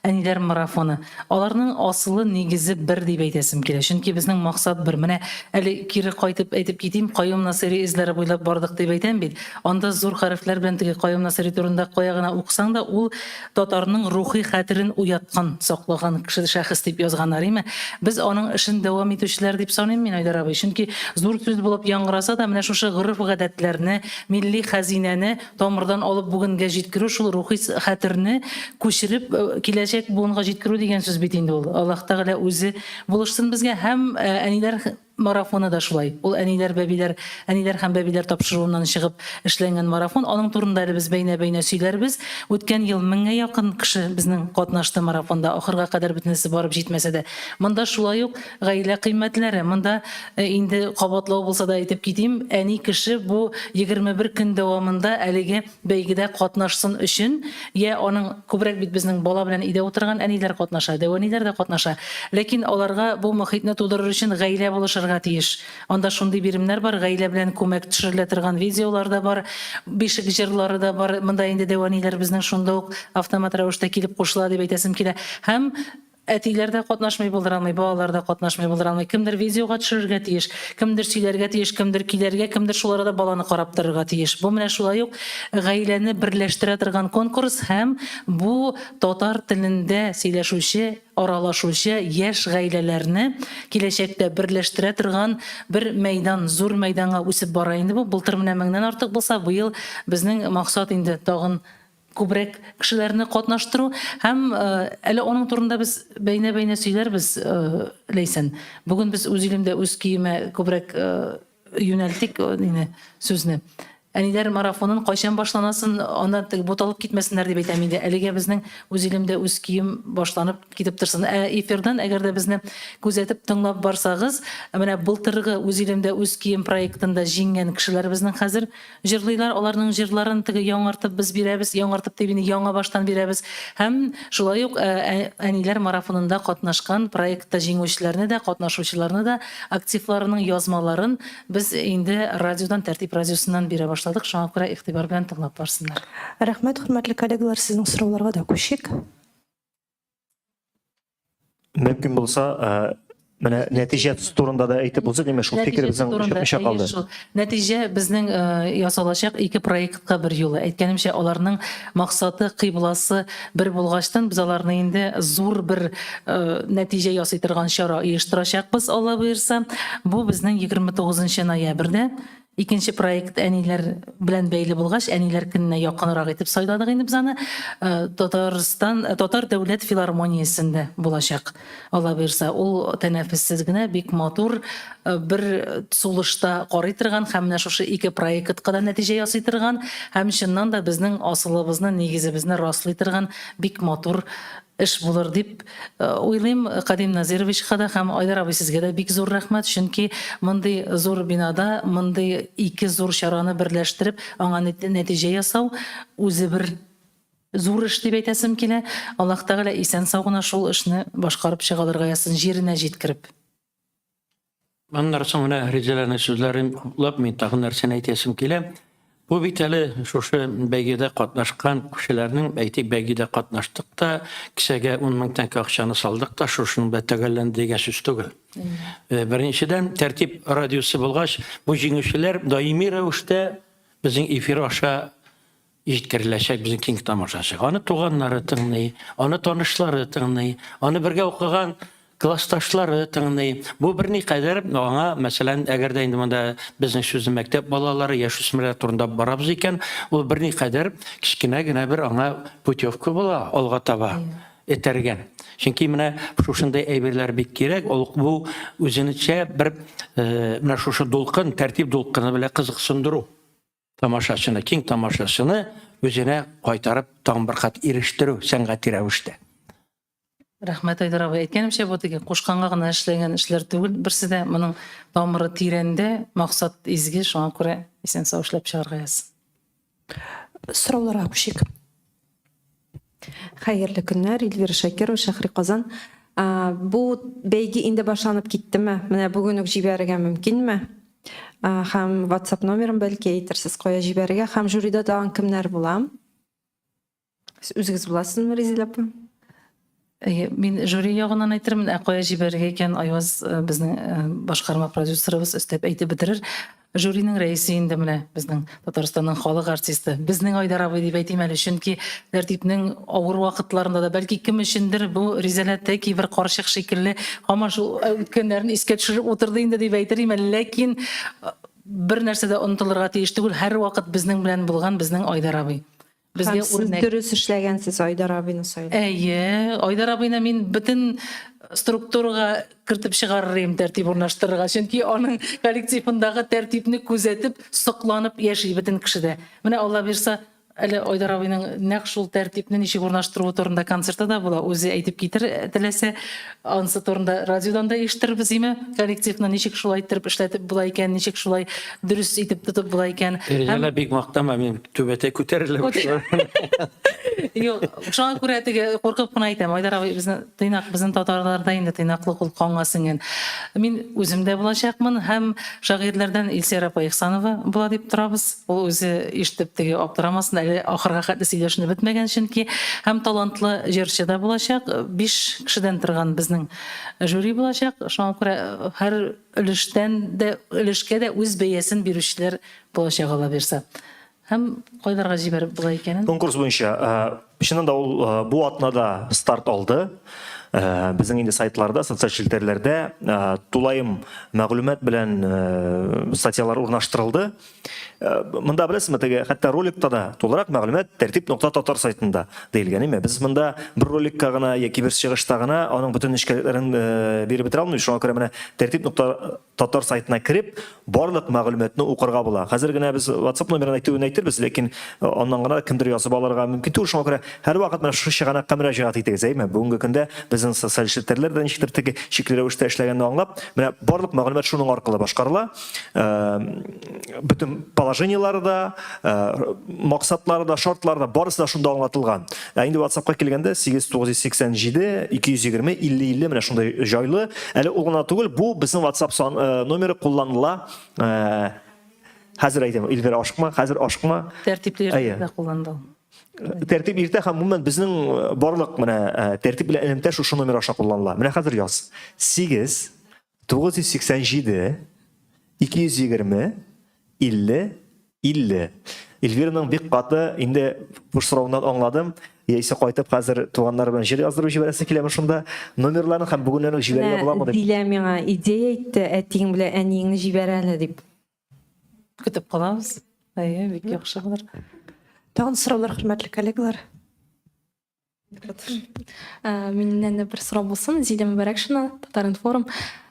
Әниләр марафоны. Аларның асылы, нигезе бер дип әйтәсем килә. Чөнки безнең максат бер. Менә әле кире кайтып әйтеп китим, Каюм Насыйри эзләре буйлап бардык дип әйтәм бит. Анда зур хәрефләр белән теге Каюм Насыйри турында кая гына укысаң да, ул татарның рухи хәтерен уяткан, саклаган кеше, шәхес дип язганнар, име? Без аның эшен дәвам итүчеләр дип саныйм мин, Айдар абый. Чөнки зур сүз булып яңгыраса да, менә шушы гореф-гадәтләрне, милли хәзинәне тамырдан алып бүгенгә җиткерү, шул рухи хәтерне күчереп киләчәк буынга җиткерү дигән сүз бит инде ул. Аллаһ Тәгалә үзе булышсын безгә һәм әниләр марафоны да шулай. Ул әниләр, бәбиләр, әниләр һәм бәбиләр тапшыруыннан чыгып эшләнгән марафон. Аның турында әле без бәйнә-бәйнә сөйләрбез. Үткән ел меңгә якын кеше безнең катнашты марафонда. Ахырга кадәр бөтенесе барып җитмәсә дә. Монда шулай ук Гаилә кыйммәтләре. Монда инде кабатлау булса да әйтеп китим, әни кеше бу 21 көн дәвамында әлеге бәйгедә катнашсын өчен, йә аның, күбрәк бит безнең бала белән өйдә утырган әниләр катнаша, дәү әниләр дә катнаша. Ләкин аларга бу мохитне тудырыр өчен гаилә булышырга тиеш. Анда шундый биремнәр бар, гаилә белән күмәк төшерелә торган видеолар да бар, бишек җырлары да бар. Монда инде дәү әниләр безнең шунда ук автомат рәвештә килеп кушыла дип әйтәсем килә. Һәм Әтиләр дә катнашмый булдыра алмый, балалар да катнашмый булдыра алмый. Кемдер видеога төшерергә тиеш, кемдер сөйләргә тиеш, кемдер көйләргә, кемдер шул арада баланы карап торырга тиеш. Бу менә шулай ук гаиләне берләштерә торган конкурс һәм бу татар телендә сөйләшүче, аралашучы яшь гаиләләрне киләчәктә берләштерә торган бер мәйдан, зур мәйданга үсеп бара инде бу. Былтыр менә меңнән артык булса, быел безнең максат инде тагын күбрәк кешеләрне катнаштыру һәм әле аның турында без бәйнә-бәйнә сөйләрбез, Ләйсән. Бүген без үз илемдә үз көемә күбрәк юнәлтик ине сүзне. Әниләр марафонын кайчан башланасын, анда теге буталып китмәсеннәр дип әйтәм инде. Әлегә безнең үз илемдә үз көем башланып китеп торсын. Ә эфирдан, әгәр дә безне күзәтеп, тыңлап барсагыз, менә былтыргы Үз илемдә үз көем проектында җиңгән кешеләр безнең хәзер Җырлыйлар, аларның җырларын теге яңартып без бирәбез, яңартып дип инде яңа баштан бирәбез. Һәм шулай ук әниләр марафонында катнашкан проектта җиңүчеләрне дә, катнашучыларны да, активларының язмаларын без инде радиодан, Тәртип радиосыннан бирә башладык, шуңа күрә игътибар белән тыңлап барсыннар. Рәхмәт, хөрмәтле коллегалар, сезнең сорауларга да күчик. Мөмкин булса, менә нәтиҗә турында да әйтеп узыйк, имеш, шул фикер безнең чыкмыйча калды. Нәтиҗә безнең ясалачак ике проектка бер юлы. Әйткәнемчә, аларның максаты, кыйбласы бер булгачтан, без аларны инде зур бер нәтиҗә ясый торган чара оештырачакбыз, Алла боерса. Бу безнең 29 ноябрьдә Икенче проект әниләр белән бәйле булгач, әниләр көненә якынрак итеп сайладык инде без аны. Э, Татарстан, э, Татар дәүләт филармониясендә булачак. Алла боерса, ул тәнәфессез генә бик матур э, бер сулышта карый торган һәм менә шушы ике проектка да нәтиҗә ясый торган һәм чыннан да безнең асылыбызны, нигезебезне раслый торган бик матур эш булыр дип уйлыйм. Кадим Назировичка да һәм Айдар абый сезгә дә бик зур рәхмәт, чөнки мондый зур бинада мондый ике зур чараны берләштереп, аңа нәтиҗә ясау үзе бер зур эш дип әйтәсем килә. Аллаһ Тәгалә исән-сау гына шул эшне башкарып чыга алырга язсын, җиренә җиткереп. Аннары соң менә Резеданың сүзләрен хуплап, мин тагын нәрсәне әйтәсем килә. Бу бит әле шушы бәйгедә катнашкан кешеләрнең, әйтик, бәйгедә катнаштык та, кесәгә 10 мең тәңкә акчаны салдык та, шушының белән төгәлләнде дигән сүз түгел. Э, беренчедән, тәртип радиосы булгач, бу җиңүчеләр даими рәвештә безнең эфир аша җиткереләчәк безнең киң тамашачыга. Аны туганнары тыңлый, аны танышлары тыңлый, аны бергә укыган классташлары тыңлый. Бу берникадәр аңа, мәсәлән, әгәр дә инде монда безнең сүзне мәктәп балалары, яшүсмерләр турында барабыз икән, ул берникадәр кечкенә генә бер аңа путевка була алга таба этәргән. Чөнки менә шушындый әйберләр бик кирәк. Ул бу үзенчә бер э, менә шушы дулкын, тәртип дулкыны белән кызыксындыру. Тамашачыны, киң тамашачыны үзенә кайтарып тагын бер кат ирештерү сәнгати рәвештә. Рәхмәт, Айдар абый. Әйткәнемчә, бу теге кушканга гына эшләнгән эшләр түгел. Берсе дә моның тамыры тирәндә, максат изге, шуңа күрә исән-сау эшләп чыгарга язсын. Сорауларга күчик. Хәерле көннәр, Эльвира Шакирова, Шәһри Казан. Бу бәйге инде башланып киттеме? Менә бүген үк җибәрергә мөмкинме? Һәм WhatsApp номерын бәлки әйтерсез, кая җибәрергә һәм жюрида тагын кемнәр була? Сез үзегез буласызмы, Резилә апа? Әйе, мин жюри ягыннан әйтермен, ә кая җибәрергә икән, Айваз э, безнең э, башкарма продюсерыбыз өстәп әйтеп бетерер. Жюриның рәисе инде менә безнең Татарстанның халык артисты, безнең Айдар абый дип әйтим әле, чөнки тәртипнең авыр вакытларында да, бәлки кем өчендер бу Ризәлә тәки бер карчык шикелле һаман шул э, үткәннәрен искә төшереп утырды инде дип әйтер идем әле, ләкин бер нәрсә дә онытылырга тиеш түгел, һәрвакыт безнең белән булган безнең Айдар абый. Безгә Һәм сез үрнәк. дөрес эшләгәнсез Айдар абыйны сайлап. Әйе, Айдар абыйны мин бөтен структурага кертеп чыгарыр идем тәртип урнаштырырга. Чөнки аның коллективындагы тәртипне күзәтеп, сокланып яши бөтен кеше дә. Менә Алла бирса, әле Айдар абыйның нәкъ шул тәртипне ничек урнаштыруы турында концерты да була. Үзе әйтеп китер теләсә. Ансы турында радиодан да ишетербез, име? Коллективны ничек шулай иттереп эшләтеп була икән, ничек шулай дөрес итеп тотып була икән. Ризәлә бик мактама, мин түбәтәй күтәрелә башлады. Юк, шуңа күрә теге куркып кына әйтәм. Айдар абый безне тыйнак, безнең татарларда инде тыйнаклык ул канга сеңгән. Мин үзем дә булачакмын һәм шагыйрьләрдән Илсөяр апа Ихсанова була дип торабыз. Ул үзе ишетеп теге аптырамасын, әле ахырга хәтле сөйләшенеп бетмәгән чөнки. Һәм талантлы җырчы да булачак. Биш кешедән торган безнең жюри булачак. Шуңа күрә һәр өлештән дә, өлешкә дә үз бәясен бирүчеләр булачак Алла бирса. Һәм кайларга җибәреп була икәнен. Конкурс буенча, чыннан да ул бу атнада старт алды. Безнең инде сайтларда, социаль челтәрләрдә тулаем мәгълүмат белән статьялар урнаштырылды. Монда беләсезме, теге хәтта роликта да тулырак мәгълүмат тәртип нокта татар сайтында диелгән, әйме? Без монда бер роликка гына яки бер чыгышта гына аның бөтен нечкәлекләрен биреп бетерә алмыйбыз. Шуңа күрә менә тәртип нокта татар сайтына кереп, барлык мәгълүматны укырга була. Хәзер генә без WhatsApp номерын әйтүен әйтербез, ләкин аннан гына кемдер язып алырга мөмкин түгел. Шуңа күрә һәрвакыт менә шушы чыганакка мөрәҗәгать итегез, әйме? Бүгенге көндә безнең социаль челтәрләр дә ничектер теге шикле рәвештә эшләгәнне аңлап, менә барлык мәгълүмат шуның аркылы башкарыла. Бөтен положениелары да, максатлары да, шартлары да барысы да шунда аңлатылган. Ә инде WhatsApp-ка килгәндә 8987 220 50 50 менә шундый җайлы. Әле ул гына түгел, бу безнең WhatsApp сан номеры кулланыла. Хәзер әйтәм, Эльвира, ашыкма, хәзер ашыкма. Тәртипле иртә кулланыла. Тәртип иртә һәм гомумән безнең барлык менә тәртип белән элемтә шушы номер аша кулланыла. Менә хәзер яз. 8 987 220 50 50. Эльвираның бик каты инде бу соравыннан аңладым. Яисә кайтып хәзер туганнары белән җыр яздырып җибәрәсе киләме шунда? Номерларын һәм бүгеннән үк җибәрергә буламы дип. Дилә миңа идея әйтте, әтиең белән әниеңне җибәр әле дип. Көтеп калабыз. Әйе, бик яхшы булыр. Тагын сораулар, хөрмәтле коллегалар. Ә, Миннән дә бер сорау булсын. Зилә Мөбарәкшина, Татар-информ.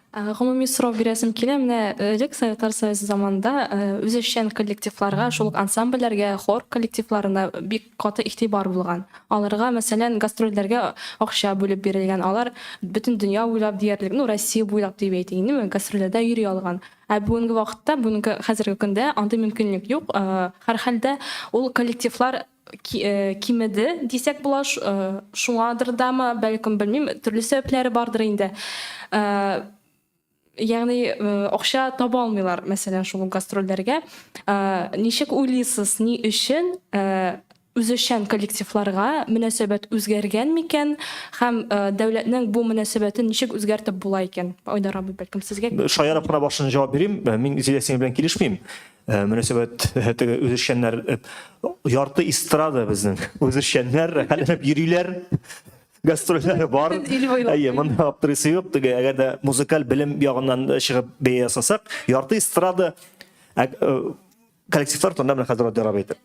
Ә, Гомуми сорау бирәсем килә. Менә э, элек Советлар Союзы заманында э, үзешчән коллективларга, шул ук ансамбльләргә, хор коллективларына бик каты игътибар булган. Аларга, мәсәлән, гастрольләргә акча бүлеп бирелгән. Алар бөтен дөнья буйлап диярлек, ну, Россия буйлап дип әйтик инде, гастрольләрдә йөри алган. Ә бүгенге вакытта, бүгенге хәзерге көндә андый мөмкинлек юк. Э, Һәрхәлдә ул коллективлар кимеде дисәк була, шуңадыр дамы, бәлкем, белмим, төрле сәбәпләре бардыр инде. Ягъни акча таба алмыйлар, мәсәлән, шул ук гастрольләргә. Ничек уйлыйсыз, ни өчен үзешчән коллективларга мөнәсәбәт үзгәргән микән һәм дәүләтнең бу мөнәсәбәтен ничек үзгәртеп була икән? Айдар абый, бәлкем, сезгә. Шаярып кына башын җавап бирим. Мин Зилә синең белән килешмим. Э, мөнәсәбәт э, теге үзешчәннәр э, ярты эстрада безнең үзешчәннәр рәхәтләнеп йөриләр гастрольләре бар әйе монда аптырыйсы юк теге әгәр дә музыкаль белем ягыннан чыгып бәя ясасак ярты эстрада коллективлар турында менә хәзер Радий әйтер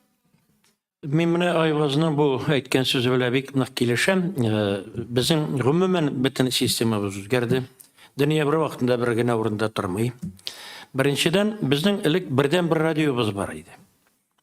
Мин менә Айвазның бу әйткән сүзе белән бик нык килешәм. Э, безнең гомумән бөтен системабыз үзгәрде. Дөнья бер вакытында бер генә урында тормый. Беренчедән, безнең элек бердән-бер радиобыз бар иде.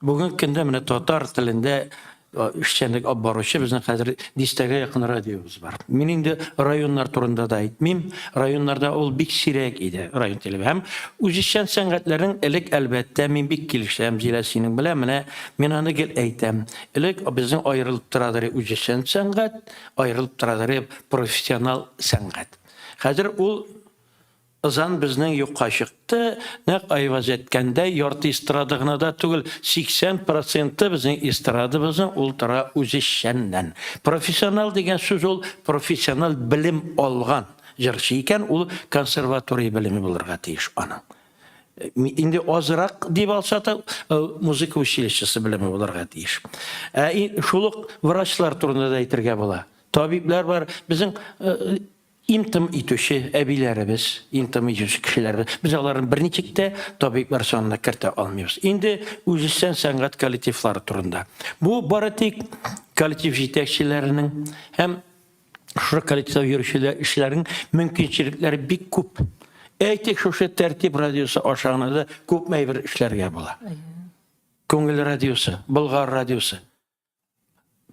Бүгенге көндә менә татар телендә э, эшчәнлек алып баручы безнең хәзер дистәгә якын радиобыз бар. Мин инде районнар турында да әйтмим. Районнарда ул бик сирәк иде, район теле. Һәм үзешчән сәнгатьләрнең элек, әлбәттә, мин бик килешәм, Зилә, синең белән. Менә Мин аны гел әйтәм. Элек безнең аерылып торадыр үзешчән сәнгать, аерылып торадыр профессионал сәнгать. Хәзер ул Ызан безнең юкка чыкты, нәкъ Айваз әйткәндәй, ярты эстрада гына да түгел, 80 проценты безнең эстрадабызның ул тора үзешчәннән. Профессионал дигән сүз ул профессиональ белем алган җырчы икән, ул консерватория белеме булырга тиеш аның. Инде азрак дип алса да, музыка училищесы белеме булырга тиеш. Ә шул ук врачлар турында да әйтергә була. Табиблар бар, безнең Им-тым итүче әбиләребез, им-тым итүче кешеләребез, без аларны берничек тә табиблар санына кертә алмыйбыз. Инде үзешчән сәнгать коллективлары турында. Бу бары тик коллектив җитәкчеләренең һәм шушы коллективта йөрүчеләр эшләрнең мөмкинчелекләре бик күп. Әйтик, шушы Тәртип радиосы аша гына да күпме әйбер эшләргә була. Күңел радиосы, Болгар радиосы.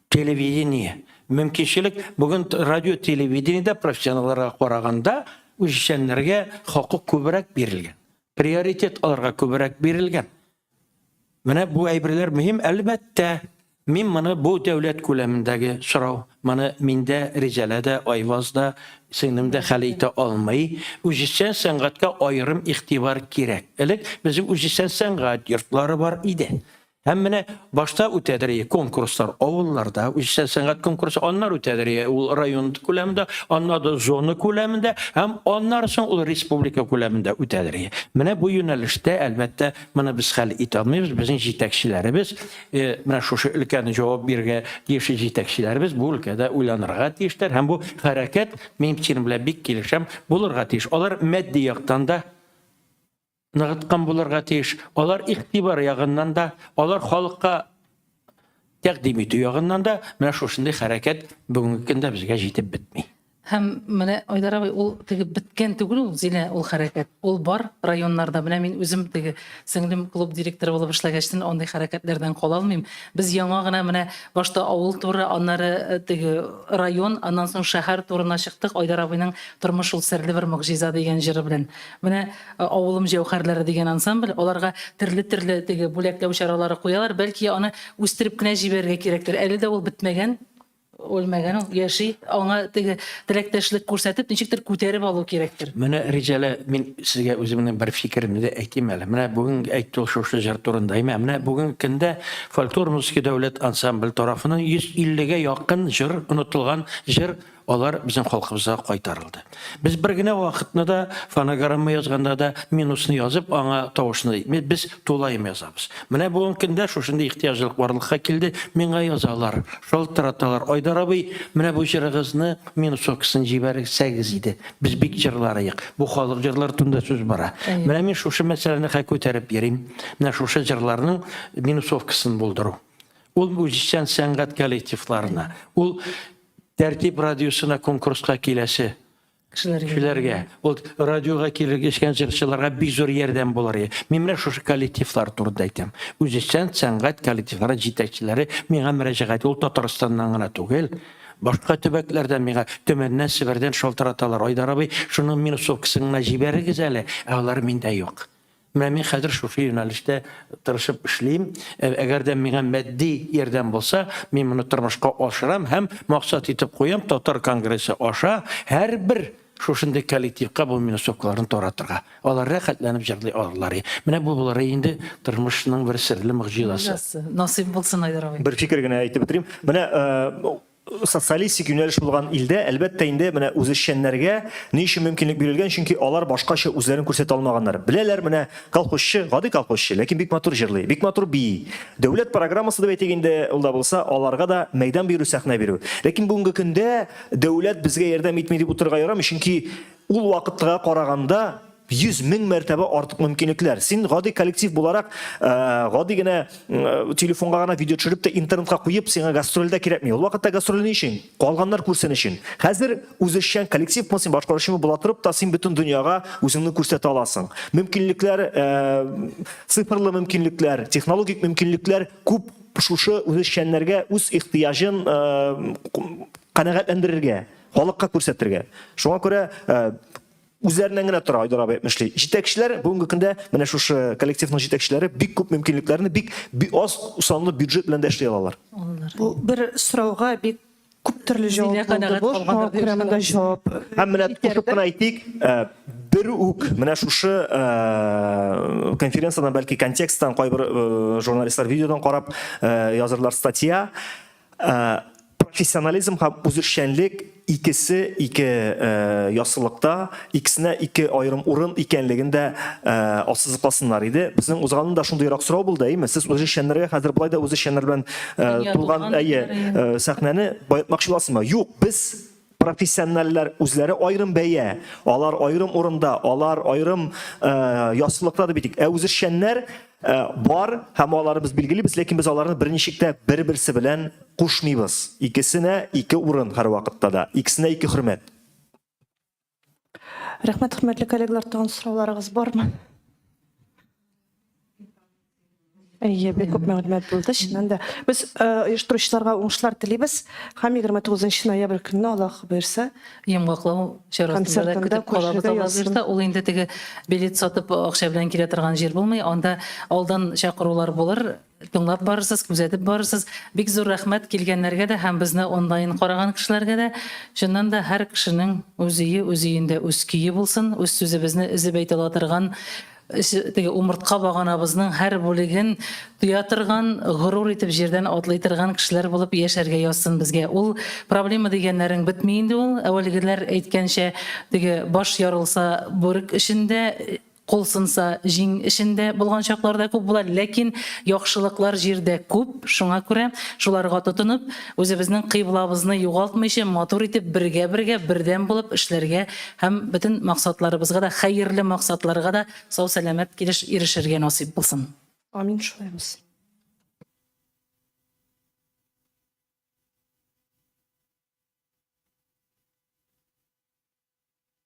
Телевидение. Мөмкинчелек бүген радио телевидениедә профессионалларга караганда үзешчәннәргә хокук күбрәк бирелгән. Приоритет аларга күбрәк бирелгән. Менә бу әйберләр мөһим, әлбәттә. Мин моны бу дәүләт күләмендәге сорау. Моны мин дә, Ризәлә дә, Айваз да, сеңлем дә хәл итә алмый. Үзешчән сәнгатькә аерым игътибар кирәк. Элек безнең үзешчән сәнгать йортлары бар иде. Һәм менә башта үтәдер конкурслар авылларда, үзешчән сәнгать конкурсы, аннары үтәдер ул район күләмендә, аннары зона күләмендә һәм аннары соң ул республика күләмендә үтәдер. Менә бу юнәлештә, әлбәттә, моны без хәл итә алмыйбыз. Безнең җитәкчеләребез, э, менә шушы өлкәне җавап бирергә тиешле җитәкчеләребез бу өлкәдә уйланырга тиешләр һәм бу хәрәкәт, мин синең белән бик килешәм, булырга тиеш. Алар матди яктан да ныгыткан булырга тиеш. Алар игътибар ягыннан да, алар халыкка тәкъдим итү ягыннан да менә шушындый хәрәкәт бүгенге көндә безгә җитеп бетми. Һәм менә Айдар абый, ул теге беткән түгел ул, Зилә, ул хәрәкәт. Ул бар районнарда. Менә мин үзем теге сеңлем клуб директоры булып эшләгәчтен андый хәрәкәтләрдән кала алмыйм. Без яңа гына менә башта авыл туры, аннары э, теге район, аннан соң шәһәр турына чыктык Айдар абыйның Тормыш ул серле бер могҗиза дигән җыры белән. Менә Авылым җәүһәрләре дигән ансамбль, аларга төрле-төрле теге бүләкләү чаралары куялар. Бәлки аны үстереп кенә җибәрергә кирәктер. Әле дә ул бетмәгән, үлмәгән ул, яши. Аңа теге теләктәшлек күрсәтеп, ничектер күтәреп алу кирәктер. Менә, Ризәлә, мин сезгә үземнең бер фикеремне дә әйтим әле. Менә бүген әйтте ул шушы җыр турында. Әйме, менә бүгенге көндә фольклор музыка дәүләт ансамбле тарафыннан 150 гә якын җыр, онытылган җыр Алар безнең халкыбызга кайтарылды. Без бер генә вакытны да фонограмма язганда да минусны язып, аңа тавышны без тулаем язабыз. Менә бүгенге көндә шушындый ихтыяҗлык барлыкка килде. Миңа язалар, шалтыраталар. Айдар абый, менә бу җырыгызны минусовкасын җибәрсәгез иде. Без бик җырларыек. Бу халык җырлары турында сүз бара. Менә мин шушы мәсьәләне хәй күтәреп йөрим. Менә шушы җырларның минусовкасын булдыру. Ул үзешчән сәнгать коллективларына, ул Тәртип радиосына конкурска киләсе кешеләргә, ул радиога килгән җырчыларга бик зур ярдәм булыр иде. Мин менә шушы коллективлар турында әйтәм. Үзешчән сәнгать коллективлары җитәкчеләре миңа мөрәҗәгать, ул Татарстаннан гына түгел, башка төбәкләрдән миңа Төмәннән, Себердән шалтыраталар. Айдар абый, шуның минусовкасын гына җибәрегез әле, ә алар миндә юк. Менә мин хәзер шушы юнәлештә тырышып эшлим. Э, әгәр дә миңа матди ярдәм булса, мин моны тормышка ашырам һәм максат итеп куям Татар конгрессы аша һәрбер шушындый коллективка бу минусовкаларны таратырга. Алар рәхәтләнеп җырлый алырлар. Менә бу булыр инде тормышның бер серле могҗизасы. Насыйп булсын, Айдар абый. Бер фикер генә әйтеп бетерим. Менә э, социалистик юнәлеш булган илдә, әлбәттә инде, менә үзешчәннәргә ни өчен мөмкинлек бирелгән, чөнки алар башкача үзләрен күрсәтә алмаганнар. Беләләр, менә колхозчы, гади колхозчы, ләкин бик матур җырлый, бик матур бии. Дәүләт программасы дип әйтик инде, ул да булса, аларга да мәйдан бирү, сәхнә бирү. Ләкин бүгенге көндә дәүләт безгә ярдәм итми дип утырырга ярамый, чөнки ул вакытка караганда 100 мең мәртәбә артык мөмкинлекләр. Син гади коллектив буларак, э, гади генә э, телефонга гына видео төшереп тә интернетка куеп, сиңа гастроль дә кирәкми. Ул вакытта гастроль ни өчен? Калганнар күрсен өчен. Хәзер үзешчән коллективмы син, башкаручымы була торып та, син бөтен дөньяга үзеңне күрсәтә аласың. Мөмкинлекләр, э, цифрлы мөмкинлекләр, технологик мөмкинлекләр күп шушы үзешчәннәргә үз ихтыяҗын канәгатьләндерергә, халыкка күрсәтергә. Шуңа күрә Үзләреннән генә тора, Айдар абый әйтмешли. Җитәкчеләр бүгенге көндә менә шушы коллективның җитәкчеләре бик күп мөмкинлекләрне бик аз санлы бюджет белән дә эшли алалар. Бу бер сорауга бик Күп төрле җавап булды бу, шуңа күрә монда җавап. Һәм менә кушып кына әйтик, бер үк менә шушы конференциядән бәлки контексттан кайбер журналистлар видеодан карап язырлар статья. Профессионализм һәм үзешчәнлек икесе ике яссылыкта, икесенә ике аерым урын икәнлеген дә ассызыкласыннар иде. Безнең узганын да шундыйрак сорау булды, әйеме? Сез үзешчәннәргә хәзер болай да үзешчәннәр белән тулган әйе сәхнәне баетмакчы буласызмы? Юк, без профессиональләр үзләре аерым бәя, алар аерым урында, алар аерым яссылыкта дип әйтик. Ә үзешчәннәр бар һәм аларны без билгелибез, ләкин без аларны берничек тә бер-берсе белән кушмыйбыз. Икесенә ике урын һәрвакытта да, икесенә ике хөрмәт. Рәхмәт, хөрмәтле коллегалар, тагын сорауларыгыз бармы? Әйе, бик күп мәгълүмат булды, чыннан да. Без оештыручыларга уңышлар телибез һәм 29 ноябрь көнне Аллаһ боерса, Йомгаклау чарасында да көтеп калабыз, Алла боерса. Ул инде теге билет сатып акча белән килә торган җир булмый. Анда алдан чакырулар булыр, тыңлап барырсыз, күзәтеп барырсыз. Бик зур рәхмәт килгәннәргә дә һәм безне онлайн караган кешеләргә дә. Чыннан да һәр кешенең үз өе, үз өендә үз көе булсын, үз сүзебезне өзеп әйтә ала торган теге умыртка баганабызның һәр бүлеген тоя торган, горур итеп җирдән атлый торган кешеләр булып яшәргә язсын безгә. Ул проблема дигәннәрең бетми инде ул. Әүвәлгеләр әйткәнчә, теге баш ярылса бүрек эчендә, кул сынса җиң эчендә булган чаклар да күп була. Ләкин яхшылыклар җирдә күп, шуңа күрә шуларга тотынып, үзебезнең кыйблабызны югалтмыйча, матур итеп бергә-бергә, бердәм булып эшләргә Һәм бөтен максатларыбызга да, хәерле максатларга да сау-сәламәт килеш ирешергә насыйп булсын. Амин, шулай булсын.